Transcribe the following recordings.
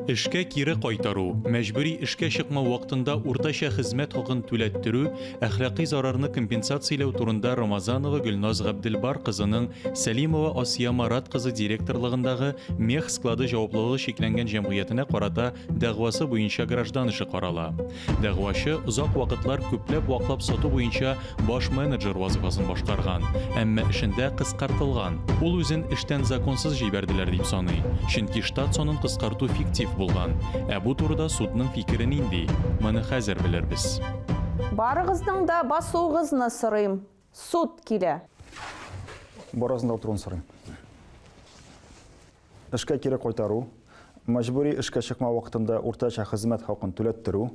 Эшкә кире кайтару, мәҗбүри эшкә чыкмау вакытында уртача хезмәт хакын түләттерү, әхлакый зарарны компенсацияләү турында Рамазанова Гөлназ Габделбар кызының Сәлимова Асия Марат кызы директорлыгындагы Мех склады җаваплылыгы чикләнгән җәмгыятенә карата дәгъвасы буенча граждан эше карала. Дәгъвачы озак вакытлар күпләп ваклап сату буенча баш менеджер вазыйфасын башкарган, әмма эшендә кыскартылган. Ул үзен эштән законсыз җибәрделәр дип саный, чөнки штат санын кыскарту фиктив булган. Ә бу турыда судның фикере нинди? Моны хәзер белербез. Барыгызның да басуыгызны сорыйм. Суд килә. Барыгызның да утыруын сорыйм. Эшкә кире кайтару, мәҗбүри эшкә чыкмау вакытында уртача хезмәт хакын түләттерү,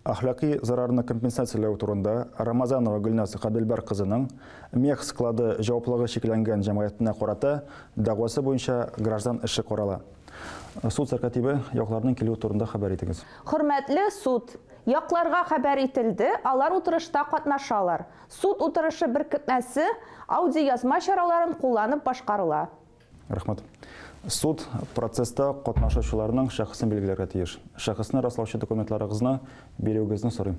әхлакый зарарны компенсацияләү турында Рамазанова Гөлназ Габделбәр кызының Мех склады җаваплылыгы чикләнгән җәмгыятенә карата дәгъвасы буенча граждан эше карала. Суд сәркатибе, якларның килүе турында хәбәр итегез. Хөрмәтле суд! Якларга хәбәр ителде, алар утырышта катнашалар. Суд утырышы беркетмәсе аудиоязма чараларын кулланып башкарыла. Рәхмәт. Суд процесста катнашучыларның шәхесен билгеләргә тиеш. Шәхесне раслаучы документларыгызны бирүегезне сорыйм.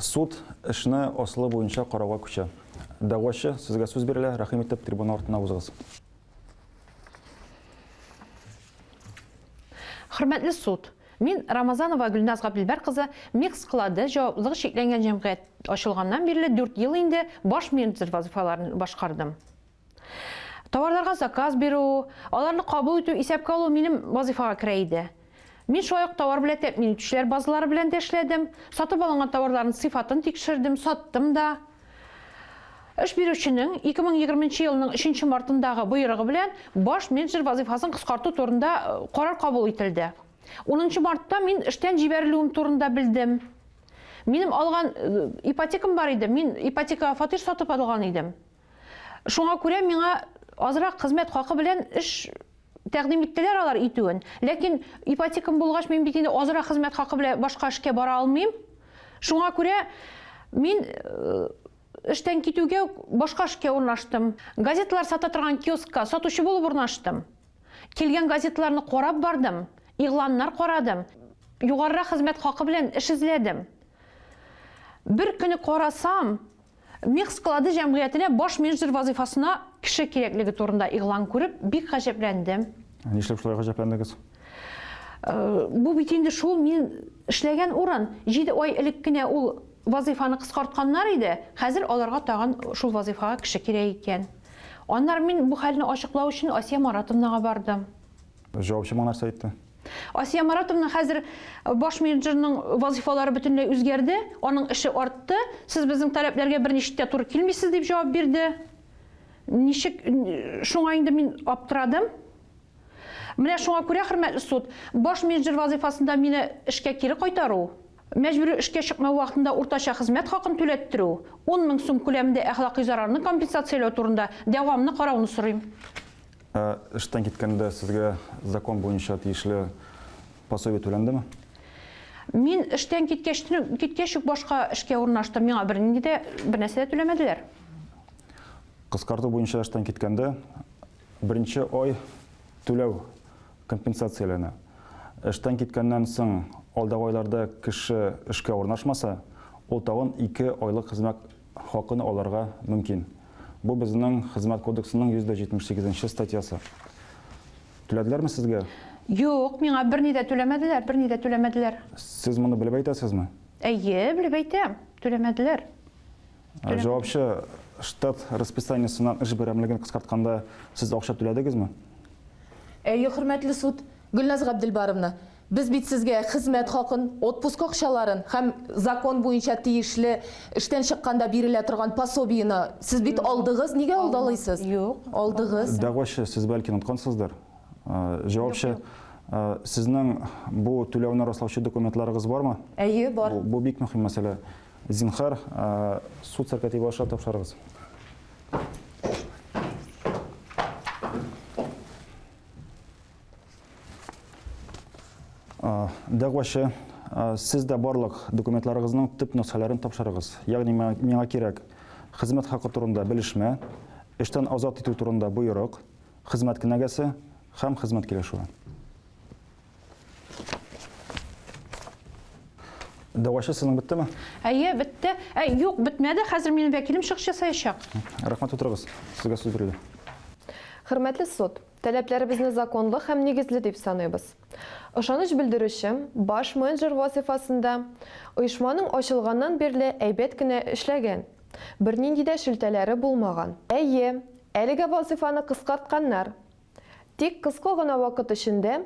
Суд эшне асылы буенча карауга күчә. Дәгъвачы, сезгә сүз бирелә, рәхим итеп трибуна артына узыгыз. Хөрмәтле суд, мин Рамазанова Гөлназ Габделбәр кызы Мех склады җаваплылыгы чикләнгән җәмгыять ачылганнан бирле дүрт ел инде баш менеджер вазыйфаларын башкардым. Товарларга заказ бирү, аларны кабул итү, исәпкә алу минем вазыйфага керә иде. Мин шулай ук товар белән тәэмин итүчеләр базалары белән дә эшләдем, сатып алынган товарларның сыйфатын тикшердем, саттым да. Эш бирүченең 2020 нче елның өченче мартындагы боерыгы белән баш менеджер вазыйфасын кыскарту турында карар кабул ителде. Унынчы мартта мин эштән җибәрелүем турында белдем. Минем алган ипотекам бар иде, мин ипотекага фатир сатып алган идем. Шуңа күрә миңа азрак хезмәт хакы белән эш тәкъдим иттеләр алар итүен. Ләкин ипотекам булгач, мин бит инде азрак хезмәт хакы белән башка эшкә бара алмыйм. Шуңа күрә мин эштән китүгә үк башка эшкә урнаштым. Газеталар сата торган киоскка сатучы булып урнаштым. Килгән газеталарны карап бардым, игъланнар карадым, югарырак хезмәт хакы белән эш эзләдем. Бер көне карасам, Мех склады җәмгыятенә баш менеджер вазыйфасына кеше кирәклеге турында игълан күреп, бик гаҗәпләндем. Нишләп шулай гаҗәпләндегез? Бу бит инде шул мин эшләгән урын. Җиде ай элек кенә ул вазыйфаны кыскартканнар иде, хәзер аларга тагын шул вазыйфага кеше кирәк икән. Аннары мин бу хәлне ачыклау өчен Асия Маратовнага бардым. Җавапчы моңа нәрсә әйтте? Асия Маратовна, хәзер баш менеджерның вазыйфалары бөтенләй үзгәрде, аның эше артты, сез безнең таләпләргә берничек тә туры килмисез, дип җавап бирде. Ничек, шуңа инде мин аптырадым. Менә шуңа күрә, хөрмәтле суд, баш менеджер вазыйфасында мине эшкә кире кайтару, мәҗбүри эшкә чыкмау вакытында уртача хезмәт хакын түләттерү, 10 мең сум күләмендә әхлакый зарарны компенсацияләү турында дәгъвамны карауны сорыйм. Ә эштән киткәндә сезгә закон буенча тиешле пособие түләндеме? Мин эштән киткәч, киткәч үк башка эшкә урнаштым. Миңа бернинди дә, бернәрсә дә түләмәделәр. Кыскарту буенча эштән киткәндә беренче ай түләү компенсацияләнә. Эштән киткәннән соң алдагы айларда кеше эшкә урнашмаса, ул тагын ике айлык хезмәт хакын алырга мөмкин. Бу безнең Хезмәт кодексының 178 нче статьясы. Түләделәрме сезгә? Юк, миңа берни дә түләмәделәр, берни дә түләмәделәр. Сез моны белеп әйтәсезме? Әйе, белеп әйтәм, түләмәделәр. Җавапчы штат расписаниесеннән эш берәмлеген кыскартканда сез акча түләдегезме? Әйе, хөрмәтле суд. Гөлназ Габделбаровна, без бит сезгә хезмәт хакын, отпуск акчаларын һәм закон буенча тиешле эштән чыкканда бирелә торган пособиене сез бит алдыгыз, нигә алдалыйсыз? Юк. Алдыгыз. Дәгъвачы, сез бәлки оныткансыздыр. Җавапчы, сезнең бу түләүне раслаучы документларыгыз бармы? Әйе, бар. Бу бик мөһим мәсьәлә. Зинһар, суд сәркатибы аша тапшырыгыз. Дәгъвачы, Сез дә барлык документларыгызның төп нөсхәләрен тапшырыгыз. Ягъни миңа кирәк хезмәт хакы турында белешмә, эштән азат итү турында боерык, хезмәт кенәгәсе һәм хезмәт килешүе. Дәгъвачы сезнең беттеме? Әйе, бетте. Ә, юк, бетмәде. Хәзер минем вәкилем чыгыш ясаячак. Рәхмәт, утырыгыз. Сезгә сүз бирелде. Хөрмәтле суд, таләпләребезне законлы һәм нигезле дип саныйбыз. Ышаныч белдерүче, баш менеджер вазыйфасында оешманың ачылганнан бирле әйбәт кенә эшләгән, бернинди дә шелтәләре булмаган. Әйе, әлегә вазыйфаны кыскартканнар. Тик кыска гына вакыт эчендә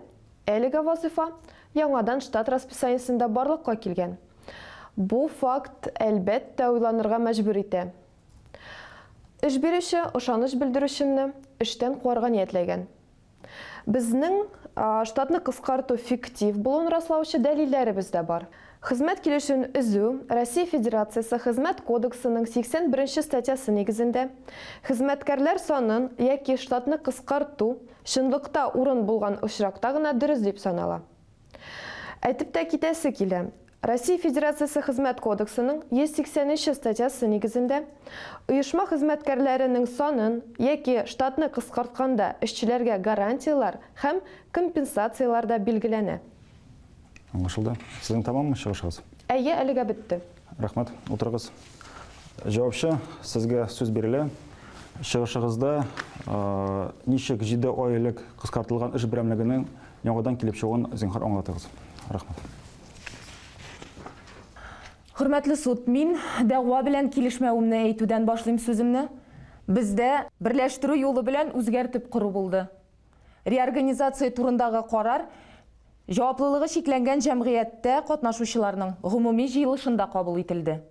әлеге вазыйфа яңадан штат расписаниесендә барлыкка килгән. Бу факт, әлбәттә, уйланырга мәҗбүр итә. Эш бирүче ышаныч белдерүчемне эштән куарга ниятләгән. Безнең штатны кыскарту фиктив булуын раслаучы дәлилләребез дә бар. Хезмәт килешүен өзү Россия Федерациясе Хезмәт кодексының 81 нче статьясы нигезендә, хезмәткәрләр санын яки штатны кыскарту чынлыкта урын булган очракта гына дөрес дип санала. Әйтеп тә китәсе килә, Россия Федерациясе Хезмәт кодексының 180 нче статьясы нигезендә, оешма хезмәткәрләренең санын яки штатны кыскартканда эшчеләргә гарантияләр һәм компенсацияләр дә билгеләнә. Аңлашылды. Сезнең тәмаммы чыгышыгыз? Әйе, әлегә бетте. Рәхмәт. Утырыгыз. Җавапчы, сезгә сүз бирелә. Чыгышыгызда ничек 7 ай элек кыскартылган эш берәмлегенең яңадан килеп чыгуын зинһар аңлатыгыз. Рәхмәт. Хөрмәтле суд, мин дәгъва белән килешмәвемне әйтүдән башлыйм сүземне. Бездә берләштерү юлы белән үзгәртеп кору булды. Реорганизация турындагы карар җаваплылыгы чикләнгән җәмгыятьтә катнашучыларның гомуми җыелышында кабул ителде.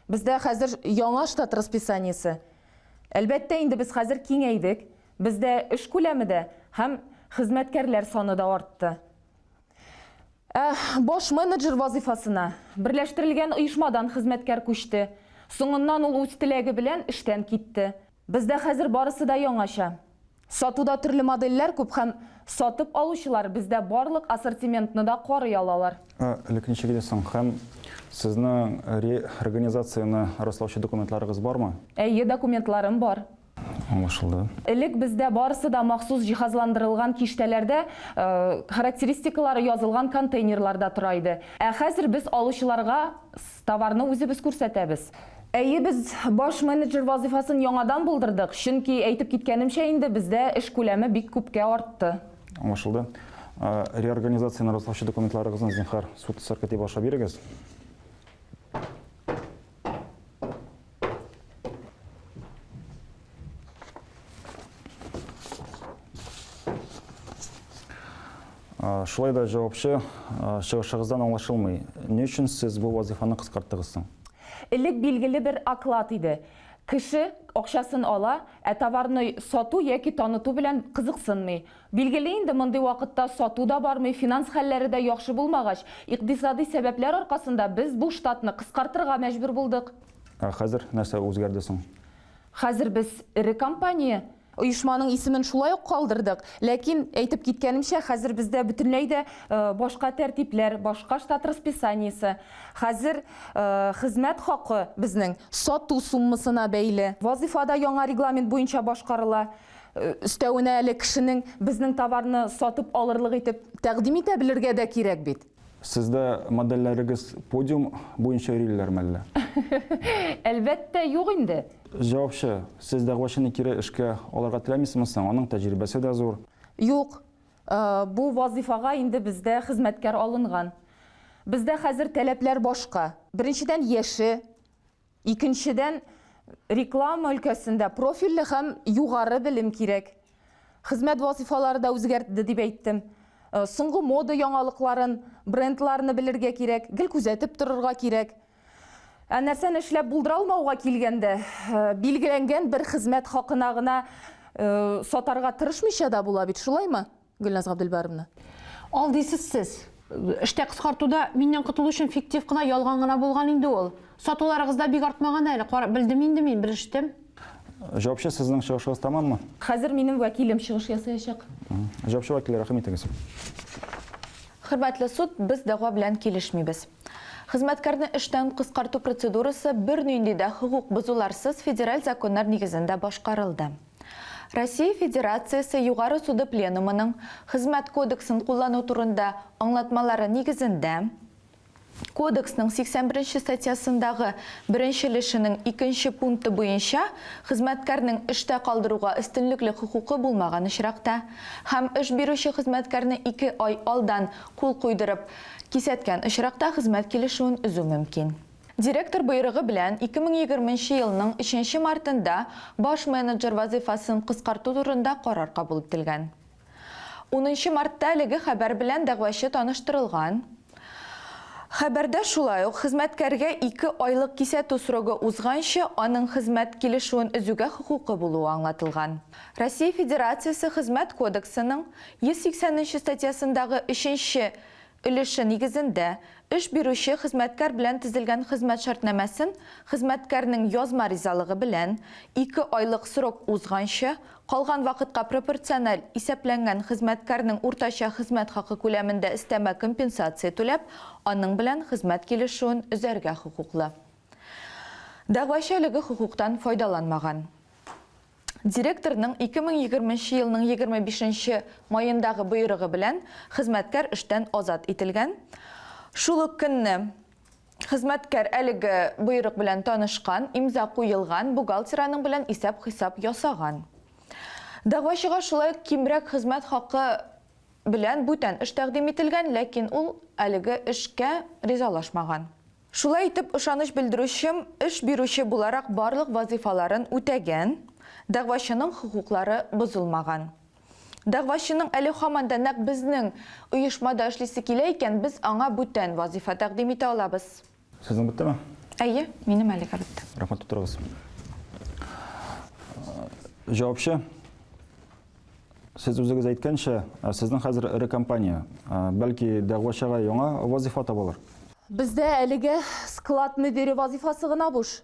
Бездә хәзер яңа штат расписаниесе. Әлбәттә инде без хәзер киңәйдек, бездә эш күләме дә һәм хезмәткәрләр саны да артты. Ә баш менеджер вазыйфасына берләштерелгән оешмадан хезмәткәр күчте. Соңыннан ул үз теләге белән эштән китте. Бездә хәзер барысы да яңача. Сатуда төрле модельләр күп һәм сатып алучылар бездә барлык ассортиментны да карый алалар. Ә элек ничек иде соң? Һәм сезнең реорганизацияне раслаучы документларыгыз бармы? Әйе, документларым бар. Аңлашылды. Элек бездә барысы да махсус җиһазландырылган киштәләрдә, характеристикалары язылган контейнерларда тора иде. Ә хәзер без алучыларга товарны үзебез күрсәтәбез. Әйе, без баш менеджер вазыйфасын яңадан булдырдык, чөнки, әйтеп киткәнемчә инде, бездә эш күләме бик күпкә артты. Аңлашылды. Реорганизацияне раслаучы документларыгызны, зинһар, суд сәркатибы аша бирегез. Шулай да җавапчы чыгышыгыздан аңлашылмый. Ни өчен сез бу вазыйфаны кыскарттыгыз соң? Элек билгеле бер оклад иде. Кеше акчасын ала, ә товарны сату яки таныту белән кызыксынмый. Билгеле инде, мондый вакытта сату да бармый, финанс хәлләре дә яхшы булмагач, икътисадый сәбәпләр аркасында без бу штатны кыскартырга мәҗбүр булдык. Ә хәзер нәрсә үзгәрде соң? Хәзер без эре компания. Оешманың исемен шулай ук калдырдык, ләкин, әйтеп киткәнемчә, хәзер бездә бөтенләй дә башка тәртипләр, башка штат расписаниесе. Хәзер хезмәт хакы безнең сату суммасына бәйле. Вазыйфа да яңа регламент буенча башкарыла. Өстәвенә әле кешенең безнең товарны сатып алырлык итеп тәкъдим итә белергә дә кирәк бит. Сездә модельләрегез подиум буенча йөриләрме әллә? Әлбәттә, юк инде. Җавапчы, сез дәгъвачыны кире эшкә алырга теләмисезме соң? Аның тәҗрибәсе дә зур. Юк. Бу вазыйфага инде бездә хезмәткәр алынган. Бездә хәзер таләпләр башка. Беренчедән, яше, Икенчедән, реклама өлкәсендә профильле һәм югары белем кирәк. Хезмәт вазыйфалары да үзгәртде дип әйттем. Соңгы мода яңалыкларын, брендларны белергә кирәк, гел күзәтеп торырга кирәк. Ә нәрсәне эшләп булдыра алмауга килгәндә, билгеләнгән бер хезмәт хакына гына сатарга тырышмыйча да була бит, шулаймы? Гөлназ Габделбәровна. Алдыйсыз сез. Эштә кыскартуда миннән котылу өчен фиктив кына, ялган гына булган инде ул. Сатуларыгыз да бик артмаган әле, карап белдем инде мин, белештем. Җавапчы, сезнең чыгышыгыз тәмаммы? Хәзер минем вәкилем чыгыш ясаячак. Җавапчы вәкиле, рәхим итегез. Хөрмәтле суд, без дәгъва белән килешмибез. Хезмәткәрне эштән кыскарту процедурасы бернинди дә хокук бозуларсыз федераль законнар нигезендә башкарылды. Россия Федерациясе Югары суды Пленумының Хезмәт кодексын куллану турында аңлатмалары нигезендә, Кодексның 81 нче статьясындагы беренче өлешенең икенче пункты буенча хезмәткәрнең эштә калдыруга өстенлекле хокукы булмаган очракта һәм эш бирүче хезмәткәрне ике ай алдан кул куйдырып кисәткән очракта хезмәт килешүен өзү мөмкин. Директор боерыгы белән 2020 нче елның өченче мартында баш менеджер вазыйфасын кыскарту турында карар кабул ителгән. Унынчы мартта әлеге хәбәр белән дәгъвачы таныштырылган. Хәбәрдә шулай ук хезмәткәргә ике айлык кисәтү срогы узганчы аның хезмәт килешүен өзүгә хокукы булуы аңлатылган. Россия Федерациясе Хезмәт кодексының 180 нче статьясындагы өченче өлеше нигезендә, эш бирүче хезмәткәр белән төзелгән хезмәт шартнамәсен хезмәткәрнең язма ризалыгы белән, ике айлык срок узганчы, калган вакытка пропорциональ исәпләнгән хезмәткәрнең уртача хезмәт хакы күләмендә өстәмә компенсация түләп, аның белән хезмәт килешүен өзәргә хокуклы. Дәгъвачы әлеге хокуктан файдаланмаган. Директорның 2020 нче елның 25 нче маендагы боерыгы белән хезмәткәр эштән азат ителгән. Шул ук көнне хезмәткәр әлеге боерык белән танышкан, имза куелган, бухгалтер аның белән исәп-хисап ясаган. Дәгъвачыга шулай ук кимрәк хезмәт хакы белән бүтән эш тәкъдим ителгән, ләкин ул әлеге эшкә ризалашмаган. Шулай итеп, ышаныч белдерүчем эш бирүче буларак барлык вазыйфаларын үтәгән, дәгъвачының хокуклары бозылмаган. Дәгъвачының әле һаман да нәкъ безнең оешмада эшлисе килә икән, без аңа бүтән вазыйфа тәкъдим итә алабыз. Сезнең беттеме? Әйе, минем әлегә бетте. Рәхмәт, утырыгыз. Җавапчы. Сез үзегез әйткәнчә, сезнең хәзер эре компания. Бәлки, дәгъвачыга яңа вазифа табылыр? Бездә әлегә склад мөдире вазифасы гына буш.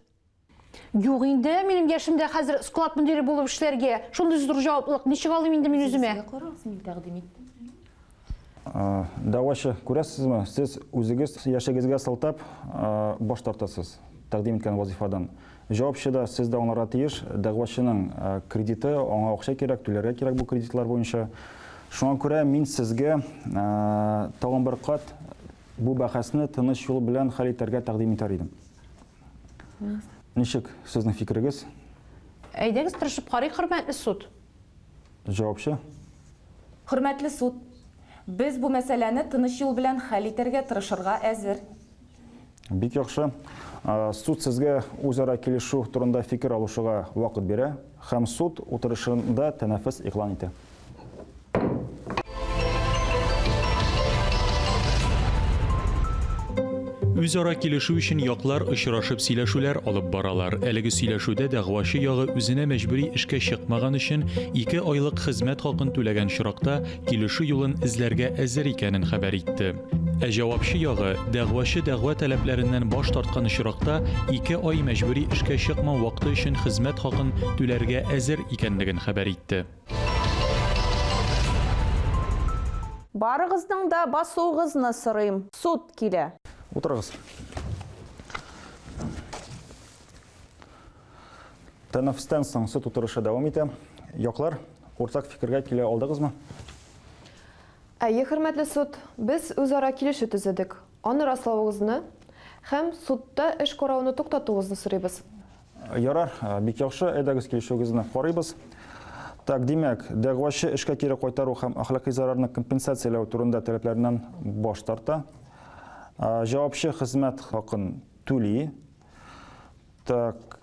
Юк инде, минем яшемдә хәзер склад мөдире булып эшләргә. Шундый зур җаваплылык ничек алыйм инде мин үземә? Үзегезгә карагыз, мин тәкъдим иттем. Дәгъвачы, күрәсезме, сез үзегез яшегезгә сылтап баш тартасыз тәкъдим иткән вазифадан. Җавапчы да, сез дә аңларга тиеш, дәгъвачының кредиты, аңа акча кирәк, түләргә кирәк бу кредитлар буенча. Шуңа күрә мин сезгә тагын бер кат бу бәхәсне тыныч юл белән хәл итәргә тәкъдим итәр идем. Ничек сезнең фикерегез? Әйдәгез, тырышып карыйк, хөрмәтле суд. Җавапчы. Хөрмәтле суд, без бу мәсьәләне тыныч юл белән хәл итәргә тырышырга әзер. Бик яхшы. Суд сезгә үзара килешү турында фикер алышуга вакыт бирә һәм суд утырышында тәнәфес игълан итә. Үзара килешү өчен яклар очрашып сөйләшүләр алып баралар. Әлеге сөйләшүдә дәгъвачы ягы үзенә мәҗбүри эшкә чыкмаган өчен ике айлык хезмәт хакын түләгән очракта килешү юлын эзләргә әзер икәнен хәбәр итте. Ә җавапчы ягы, дәгъвачы дәгъва таләпләреннән баш тарткан очракта, ике ай мәҗбүри эшкә чыкмау вакыты өчен хезмәт хакын түләргә әзер икәнлеген хәбәр итте. Барыгызның да басуыгызны сорыйм, суд килә. Утырыгыз. Тәнәфестән соң суд утырышы дәвам итә. Яклар, уртак фикергә килә алдыгызмы? Әйе, хөрмәтле суд, без үзара килешү төзедек. Аны раславыгызны һәм судта эш карауны туктатуыгызны сорыйбыз. Ярар, бик яхшы, әйдәгез килешүегезне карыйбыз. Так, димәк, дәгъвачы эшкә кире кайтару һәм әхлакый зарарны компенсацияләү турында таләпләреннән баш тарта. Җавапчы хезмәт хакын түли. Так,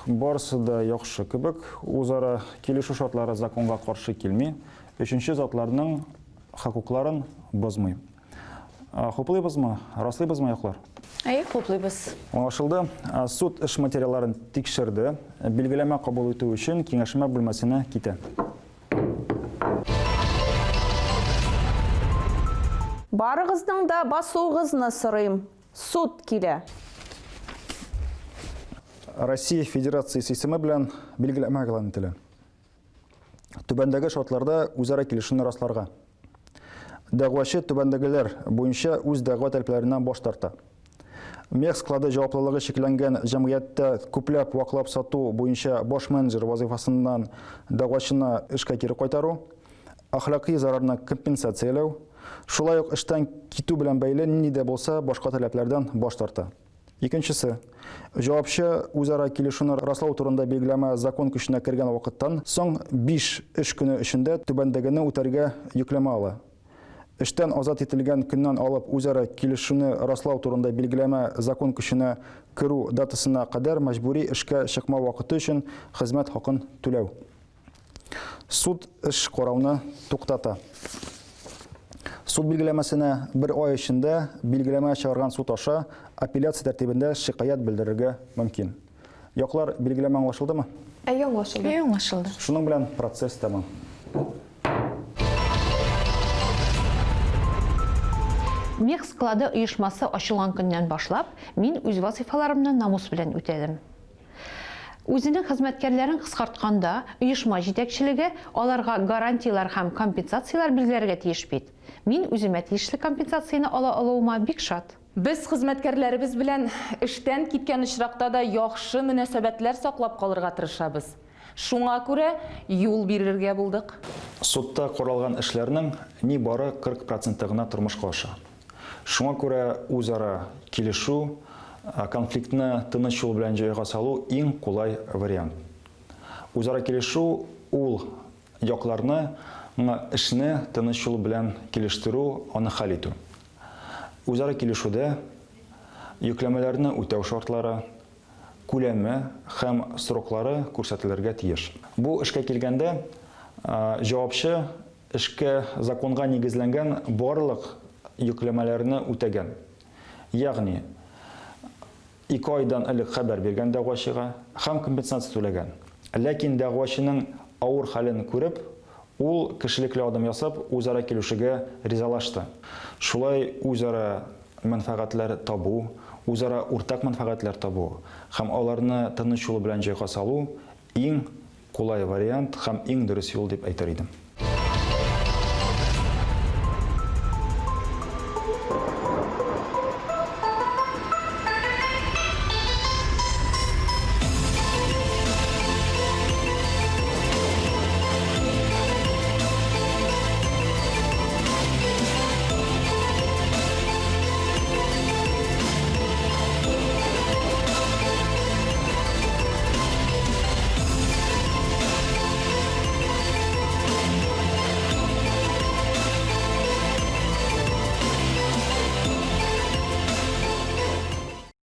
барысы да яхшы кебек. Үзара килешү шартлары законга каршы килми. Өченче затларның хокукларын бозмый. Хуплыйбызмы? Раслыйбызмы яклар? Әйе, хуплыйбыз. Аңлашылды. Суд эш материалларын тикшерде. Билгеләмә кабул итү өчен киңәшмә бүлмәсенә китә. Барыгызның да басуыгызны сорыйм. Суд килә. Россия Федерациясе исеме белән билгеләмә игълан ителә. Түбәндәге шартларда үзара килешүне расларга. Дәгъвачы түбәндәгеләр буенча үз дәгъва таләпләреннән баш тарта. Мех склады җаваплылыгы чикләнгән җәмгыятьтә күпләп ваклап сату буенча баш менеджер вазыйфасыннан дәгъвачыны эшкә кире кайтару, әхлакый зарарны компенсацияләү, шулай ук эштән китү белән бәйле нинди дә булса башка таләпләрдән баш тарта. Икенчесе, җавапчы үзара килешүне раслау турында билгеләмә закон көченә кергән вакыттан соң биш эш көне эчендә түбәндәгене үтәргә йөкләмә ала. Эштән азат ителгән көннән алып үзара килешүне раслау турында билгеләмә закон көченә керү датасына кадәр мәҗбүри эшкә чыкмау вакыты өчен хезмәт хакын түләү. Суд эш карауны туктата. Суд билгеләмәсенә бер ай эчендә билгеләмә чыгарган суд аша апелляция тәртибендә шикаять белдерергә мөмкин. Яклар, билгеләмә аңлашылдымы? Әйе, аңлашылды. Әйе, аңлашылды. Шуның белән процесс тәмам. Мех склады оешмасы ачылган көннән башлап, мин үз вазыйфаларымны намус белән үтәдем. Үзенең хезмәткәрләрен кыскартканда, оешма җитәкчелеге аларга гарантияләр һәм компенсацияләр билгеләргә тиеш бит. Мин үземә тиешле компенсацияне ала алуыма бик шат. Без хезмәткәрләребез белән эштән киткән очракта да яхшы мөнәсәбәтләр саклап калырга тырышабыз. Шуңа күрә юл бирергә булдык. Судта каралган эшләрнең нибары 40 проценты гына тормышка аша. Шуңа күрә үзара килешү, конфликтны тыныч юл белән җайга салу иң кулай вариант. Үзара килешү ул якларны эшне тыныч юл белән килештерү, аны хәл итү. Үзара килешүдә йөкләмәләрне үтәү шартлары, күләме һәм сроклары күрсәтелергә тиеш. Бу эшкә килгәндә, җавапчы эшкә законга нигезләнгән барлык йөкләмәләрне үтәгән. Ягъни, Ике айдан элек хәбәр биргән дәгъвачыга һәм компенсация түләгән. Ләкин дәгъвачының авыр хәлен күреп, ул кешелекле адым ясап, үзара килешүгә ризалашты. Шулай үзара мәнфәгатьләр табу, үзара уртак мәнфәгатьләр табу һәм аларны тыныч юл белән җайга салу иң кулай вариант һәм иң дөрес юл дип әйтер идем.